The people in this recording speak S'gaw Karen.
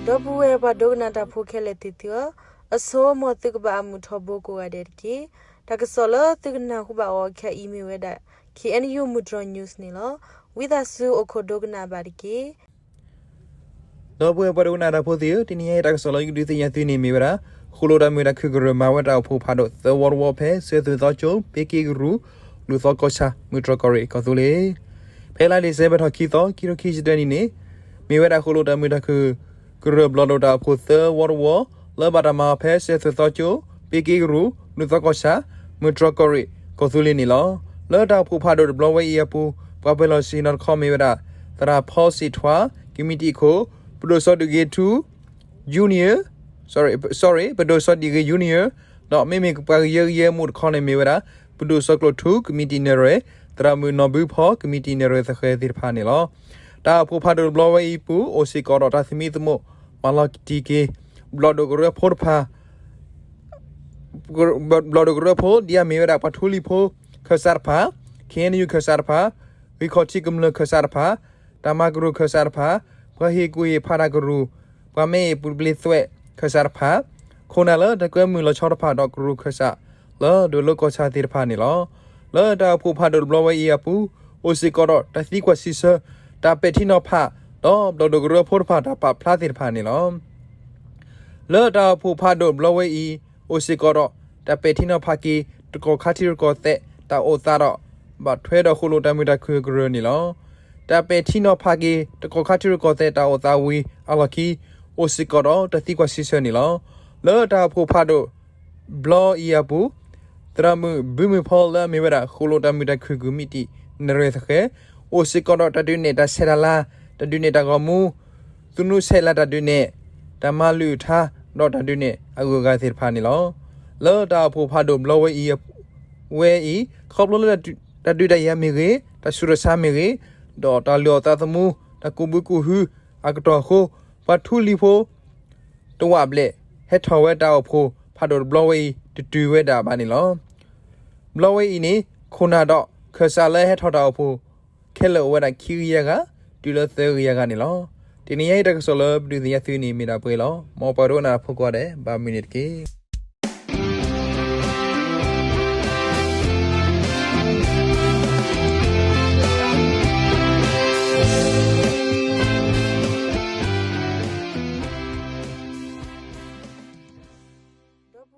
ဒီပုၢ်ဝဲၢ်ပှၤဒိကနၣ်တၢ်ဖိခဲလၢာ်သ့ၣ်သုဧၢ, အဆိ မ်သုကဘၣ်အမုာ်ထီဘိကိးဂၤဒဲးတက့ၢ်. တၢ်ကစီၣ်လၢသုကနၢ်ဟူဘၣ်အီၤခဲအံၤမ့ၢ်ဝဲဒၣ် ခ့ၣ်အဲၣ်ယူၣ် မုၢ်တြီၢ် news န့ၣ်လီၤ. ဝံသးစူၤအိၣ်ခိးဒိကနၣ်ဘၣ်တက့ၢ်. ဒီပုၢ်ဝဲၢ်ပှၤဒိကနၣ်တၢ်ဖိသ့ၣ်ဧၢ, တနံၤအံၤတၢ်ကစီၣ်လၢယကဒုးသ့ၣ်ညါသုန့ၣ်မ့ၢ်ဝဲဒၣ် ဃိၣ်လိာ်တၢ်မုာ်တၢ်ခုၣ်ကရၢမၤဝဲတၢ်အိၣ်ဖှိၣ်ဖးဒိၣ်သၢဝီတဝီဖဲ စၢၤသွဲၣ်သီကၠိ, ပ့က့ကရူၢ်, လူၢ်သီကီၢ်ဆၣ်, မုၢ်တြီၢ်ကီၢ်ရ့ၣ် ကီၢ်သူလ့ၤ ဖဲလါဒံၣ်စဲဘၢၣ်ထီၣ်ခံသီ ခံကထိခံဆံတၢနံၣ်န့ၣ် မ့ၢ်ဝဲဒၣ်ဃိၣ်လိာ်တၢ်မုာ်တၢ်ခုၣ်ကရၢဘျီၣ်ဒိၣ်တၢ်အိၣ်ဖှိၣ်သၢဝီတဝီ လၢဘၣ်တၢ်မၤအီၤဖဲ စၢၤသွဲၣ်သီကၠိ, ပ့က့ကရူၢ်, လူၢ်သီကီၢ်ဆၣ်, မုၢ်တြီၢ်ကီၢ်ရ့ၣ် ကီၢ်သူလ့ၤန့ၣ်လီၤ. လၢတၢ်အိၣ်ဖှိၣ်ဖးဒိၣ်တဘျီဝဲအံၤအပူၤ ပှၤပှဲၤလီၢ်ဆ့ၣ်နီၤတခီမ့ၢ်ဝဲဒၣ် သရၣ်ဖီစံးထွါ, ကမံးတံာ်အခိၣ်, ပဒိၣ်စီၤဒုၣ်ဂ့ၤထူ Junior, sorry, ပဒိၣ်စီၤဒုၣ်ဂ့ၤ Junior, ဒီးမ့မ့ၢ်ပှၤကယၢကယဲမူးတခီန့ၣ်မ့ၢ်ဝဲဒၣ် ပဒိၣ်စီၤကျိာ်ထူ ကမံးတံာ်နဲၣ်ရွဲၣ်, သရၣ်မုၣ်နီၢ်ဘုဖီ ကမံးတံာ်နဲၣ်ရွဲၣ်သဃဲၤသ့ၣ်တဖၣ်န့ၣ်လီၤ. တၢ်အိၣ်ဖှိၣ်ဖးဒိၣ်တဘျီဝဲအံၤအပူၤ အိၣ်စ့ၢ်ကီးဒီးတၢ်သမံသမိး မၤလီၤတံၢ်က့ၤ ဘျီၣ်ဒိၣ်ကရၢဖိတဖၣ် ဘျီၣ်ဒိၣ်ကရၢဖိ ဒ်အမ့ၢ်ဝဲဒၣ် ပှၤထူလံၤဖိ ခၢၣ်စးတဖၣ်, ခ့ၣ်အဲၣ်ယူၣ် ခၢၣ်စးတဖၣ်, ဂံၢ်ခီၣ်ထံးကမျၢၢ်ခၢၣ်စးတဖၣ်, တၢ်မၤကရူၢ်ခၢၣ်စးတဖၣ်, ပှၤဟ့ၣ်ကူၣ်ဟ့ၣ်ဖးတၢ်ကရူၢ်, ပှၤမ့ၢ်အ့ၣ်ပူၤဘျ့သွဲးခၢၣ်စးတဖၣ်, ခိၣ်နၢ်လၢတၢ်ကွဲမုာ်လီၤဆီတဖၣ်ဒီးကရူၢ်ခၢၣ်စး လၢဒွဲၣ်လိၤကီၢ်ဆၣ်သ့ၣ်တဖၣ်န့ၣ်လီၤ. လၢတၢ်အိၣ်ဖှိၣ်ဖးဒိၣ်တဘျီဝဲအံၤအပူၤ အိၣ်စ့ၢ်ကီးဒီးတၢ်သံကွၢ်စံးဆၢ, တၢ်ပဲာ်ထံနီၤဖး, ဒီးဘျီၣ်ဒိၣ်ကရၢဖိတဖၣ်တၢ်ပာ်ဖျါသ့ၣ်တဖၣ်န့ၣ်လီၤ. လၢတၢ်အိၣ်ဖှိၣ်ဖးဒိၣ်တဘျီဝဲအံၤ အိၣ်စ့ၢ်ကီးဒီး တၢ်ပဲာ်ထံနီၤဖးက့ၤ တကီၢ်ခါထံရူၢ်ကီၢ်သဲး တၢ်အိၣ်သးဒီး ဘၣ်ထွဲဒီးဃိၣ်လိာ်တၢ်မုာ်တၢ်ခုၣ်ကရၢန့ၣ်လီၤ. တၢ်ပဲာ်ထံနီၤဖးက့ၤ တကီၢ်ခါထံရူၢ်ကီၢ်သဲးတၢ်အိၣ်သးဝံၤအလီၢ်ခံ အိၣ်စ့ၢ်ကီးဒီးတၢ်သံကွၢ်စံးဆၢန့ၣ်လီၤ. လၢတၢ်အိၣ်ဖှိၣ်ဖးဒိၣ်တဘျီအံၤအပူၤ သရၣ်မုၣ်ဘုမုၢ်ဖီလၢအမ့ၢ်ဝဲဒၣ် ဃိၣ်လိာ်တၢ်မုာ်တၢ်ခုၣ်ကမံးတံာ်နဲၣ်ရွဲၣ်သဃဲၤ အိၣ်စ့ၢ်ကီးဒီးတၢ်ဒုးနဲၣ်တၢ်ဆဲးတၢ်လၤ, တၢ်ဒုးနဲၣ်တၢ်ဂီၤမူ, သနူဆဲးလၤတၢ်ဒုးနဲၣ်, တၢ်မၤလုၢ်အထါ, ဒီးတၢ်ဒုးနဲၣ်အဂုၤအဂၤသ့ၣ်တဖၣ်န့ၣ်လီၤ. လၢတၢ်အိၣ်ဖှိၣ်ဖးဒိၣ်တဘျီဝဲအံၤ, ဝဲအံၤ ခီဖျိလၢတၢ်ဒုးတၢ်ယၤမ့ၢ်ဂ့ၤ, တၢ်ဆူးတၢ်ဆါမ့ၢ်ဂ့ၤ, ဒီးတၢ်လုၢ်အီၣ်သးသမူ, တၢ်ကူးဘုကူးဟုအကတီၢ်အဃိ, ပှၤထူလံၤဖိ တဝာ်ဘျဲၣ် ဟဲထီၣ်ဝဲတၢ်အိၣ်ဖှိၣ်ဖးဒိၣ်တဘျီဝဲအံၤ တတုၤဝဲဒၣ်ဘၣ်န့ၣ်လီၤ. ဘျီဝဲအံၤန့ၣ် ခိၣ်နၢ်ဒီးခၢၣ်စးလၢဟဲထီၣ်တၢ်အိၣ်ဖှိၣ် ခဲလၢာ်အိၣ်ဝဲဒၣ်ခံကယၤဂၤ တုၤလၢသၢကယၤဂၤန့ၣ်လီၤ. တနံၤအံၤတၢ်ကစီၣ်လၢပဒုးသ့ၣ်ညါသုန့ၣ်မ့ၢ်ဒၣ်ပှဲၤလီၤ. မ်ပှၤဒိကနၣ်တၢ်ဖိကိးဂၤဒဲး ဘၣ်မုာ်န့ၣ်တက့ၢ်.